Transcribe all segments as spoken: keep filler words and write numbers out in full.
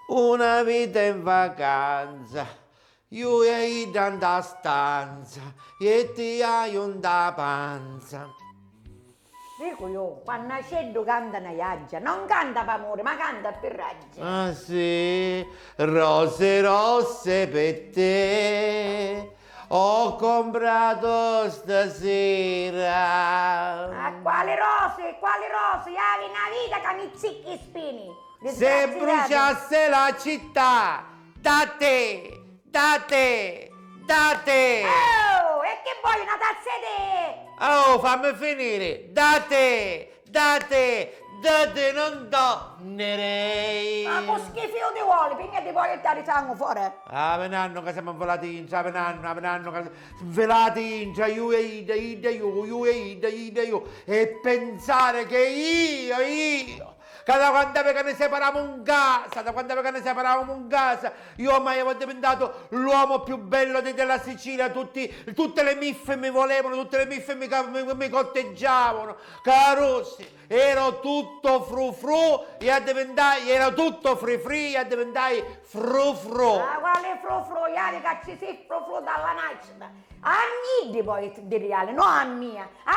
Una vita in vacanza, iu e idda nta stanza, e ti haiu nta panza. Dicu iu, quannu aceddu canta na iaggia, non canta p'amuri, ma canta pi raggia. Ah sì, rose rosse per te, ho comprato stasera. Ma quali rosi, quali rosi? Havi na vita ca mi zicchi i spini. Se bruciasse la città, da te, da te, da te. Oh, e che vuoi, una tazza di tè? Oh, fammi finire. Da te, da te, da te non tornerei. Ma cu schifiu ti vuole, prima ti vuole dare sangue fuori. Ah, venanno che siamo involati in, ah, venanno, ah, venanno che invelati in, cioè, io e ida, ida, io, io e ida, ida, io, e pensare che io, io, ca da quant'è che ne separamu in casa, da quant'è che ne separamu in casa, io ormai ero diventato l'uomo più bello di, della Sicilia, tutti, tutte le miffe mi volevano, tutte le miffe mi, mi, mi corteggiavano, carusi, ero tutto frufru e addiventai, ero tutto frifri e addiventai frufru. Ma quale frufru? Iari ca ci si frufru dalla nascita. A iddi poi diriali, no a mia, a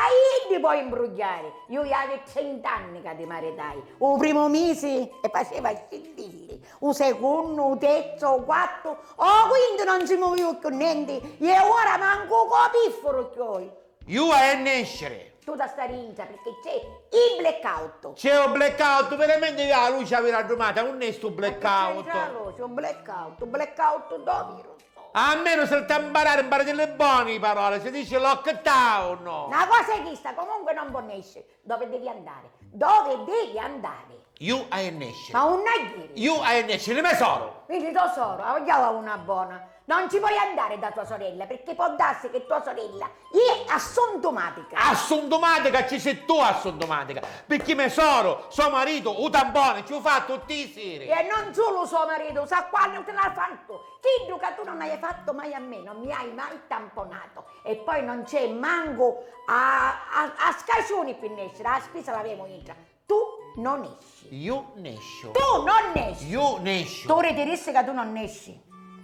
iddi poi imbrugghiari. Iu iavi trint'anni ca ti maritai. U primu misi e faceva scintili, u secunnu, u terzu, u quartu, o quintu non si muviu cchiù nenti, e ora mancu u copiffuru cchioi. Iu haiu a nesciri. Tu da stari intra, pirchì c'è il blackout. C'è u blackout? Veramenti a luci havi raddumata, unni è stu blackout? Ma che c'entra la luci, u blackout, u blackout dov'è? Almenu si t'ha mparari, mparatilli boni i paroli, si dici lockdown. Na cosa è chista, comunque non può nesciri. Dove devi andare? Dove devi andare? Iu haiu a nesciri. Ma un aggiri. Iu haiu a nesciri, me soru. Vidi to soru, aviava una bona. Non ci puoi andare da tua sorella, perché può darsi che tua sorella è assuntumatica. Assuntumatica? Ci sei tu assuntumatica, perché me soru, so maritu, u tampone ci u fa tutti i siri. E non solo so maritu, sa quannu ti l'ha fatto? Chiddu ca tu non hai fatto mai a me, non mi hai mai tamponato. E poi non c'è manco a, a, a scaciuni pi nesciri, a spisa l'avemu intra. Tu non esci. Iu nesciu. Tu non esci. Iu nesciu. Turi ti dissi ca tu non esci.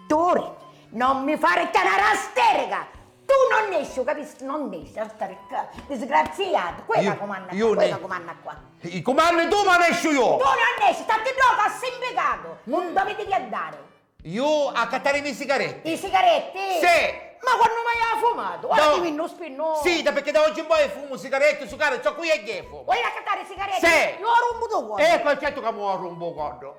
Turi, non mi fari tenere asterica. Tu non esci, capisci? Non esci, asterica. Disgraziato. Quella comanda qua, quella comanda qua. I cumanni tu, ma nesciu iu. Tu non esci, statti ddocu assimpicato. Non dove devi andare. Iu accattari i sigaretti. I sigaretti? Sì. Ma quannu mai ha fumato? Ora ti vinnu spinnu. Sì, da, perché da oggi in poi fumu sigaretti, sucari, ciò qui è ghefu. Vuoi accattare i sigaretti? Sì. Io rompo tu. Ecco, certo che mo rompo u coddu.